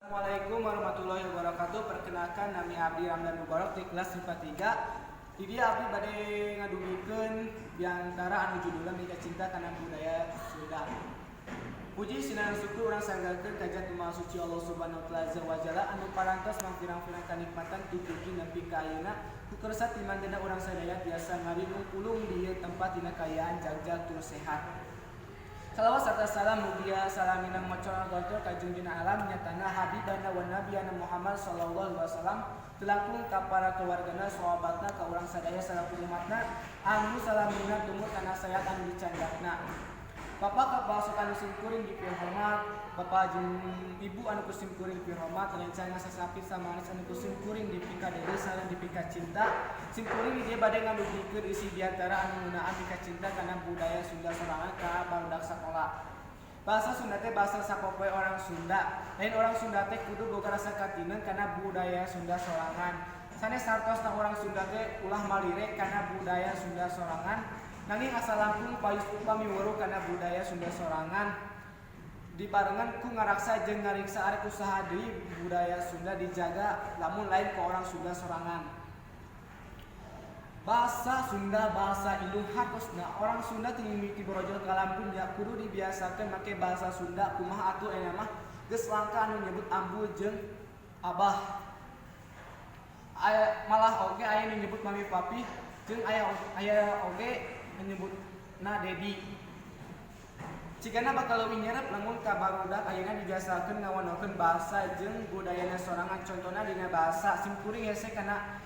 Assalamualaikum warahmatullahi wabarakatuh. Perkenalkan, nami abdi Ramdan Mubarok di kelas IPA 3. Di dieu abdi bade ngadugikeun biantara anu judulna Mika Cinta Kana Budaya Sunda. Puji sinareng syukur urang sanggakeun ka Zat Maha Suci Allah Subhanahu wa Taala Azza wa Jalla anu parantos mangpirang-pirang kanikmatan dugi nepi ka ayeuna ku kersa timantena urang sadaya tiasa ngarinung pulung di ieu tempat dina kaayaan jagjag tur sehat. Salawat serta salam mugia salamina ngocor gontor ka junjungan alam, nyatana habibana wa nabiyana Muhammad sallallahu alaihi wasallam, telangkung ka para keluargana, sahabatna, ka urang sadaya salaku umatna anu salamina tumut kana syariat anu dicandakna. Bapak Kepala Sekolah anu simkuring dipihormat, Bapak jeung Ibu anu ku simkuring dipihormat, rencana sasapit samanis anu ku simkuring dipikadede sareng dipikacinta. Simkuring di dieu bade ngadugikeun isi biantara anu ngeunaan mika cinta kana budaya Sunda sorangan ka barudak sakola. Bahasa Sunda teh bahasa sapopoe orang Sunda. Lain orang Sunda teh kudu boga rasa katineun kana budaya Sunda sorangan. Sanes hartosna orang Sunda teh ulah malire kana budaya Sunda sorangan, nanging asa langkung payus upami weruh kana budaya Sunda sorangan dibarengan ku ngaraksa jeung ngariksa arek usaha deui budaya Sunda dijaga lamun lain ku orang Sunda sorangan. Bahasa Sunda bahasa indung, hartosna orang Sunda ti mimiti borojol ka alam dunya kudu dibiasakeun make bahasa Sunda. Kumaha atuh, ayeuna mah geus langka anu nyebut ambu jeung abah. Aya, malah oge aya nu nyebut mami papi, jeung aya aya oge nu nyebutna dedi. Cigana bakal leuwih nyerep lamun ka barudak ayeuna dibiasakeun ngawanohkeun bahasa jeung budayana sorangan. Contona dina bahasa, simkuring hese kana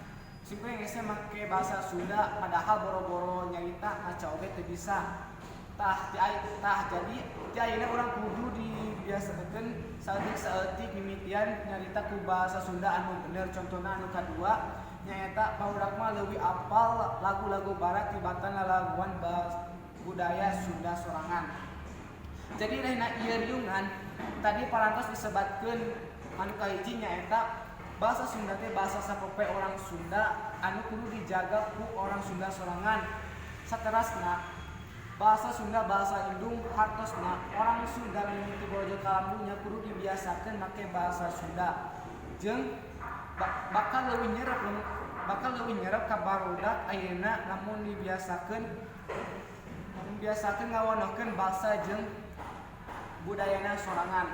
simkuring hese make bahasa Sunda, padahal boro-boro nyarita, maca oge teu bisa. Tah tah jadi ti ayeuna urang kudu dibiasakeun saeutik saeutik mimitian nyarita ku bahasa Sunda anu bener. Contona anu kadua nyaeta barudak mah leuwih apal lagu-lagu barat tibatan lalaguan budaya Sunda sorangan. Jadi dina ieu riungan tadi parantos disebatkeun anu kahiji nyaeta bahasa Sunda teh bahasa sapopoe orang Sunda anu kudu dijaga ku orang Sunda sorangan. Saterasna, bahasa Sunda bahasa indung, hartosna orang Sunda mimiti borojol ka alam dunya kudu dibiasakeun make bahasa Sunda, jeung bakal leuwih nyerep ka barudak ayeuna lamun dibiasakeun ngawanohkeun basa jeung budayana sorangan.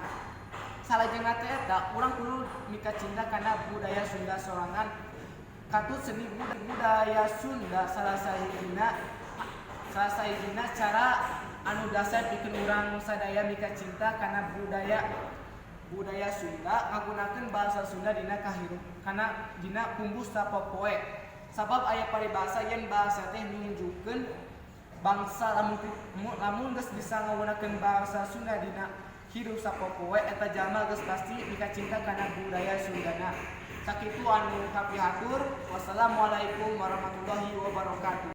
Salajengna teh eta urang kudu mika cinta kana budaya Sunda sorangan. Katut seni budaya Sunda salah sahijina cara anu dasar pikeun urang sadaya mika cinta kana budaya budaya Sunda ngagunakeun bahasa Sunda dina kahirup kana dina pumbu sapopoe, sabab aya paribasa yen bahasa teh nunjukkeun bangsa. Lamun lamun geus bisa ngagunakeun bahasa Sunda dina hirup sapopoe, eta jalma geus pasti mika cinta kana budaya Sundana. Sakitu anu kapihatur. Wassalamualaikum warahmatullahi wabarakatuh.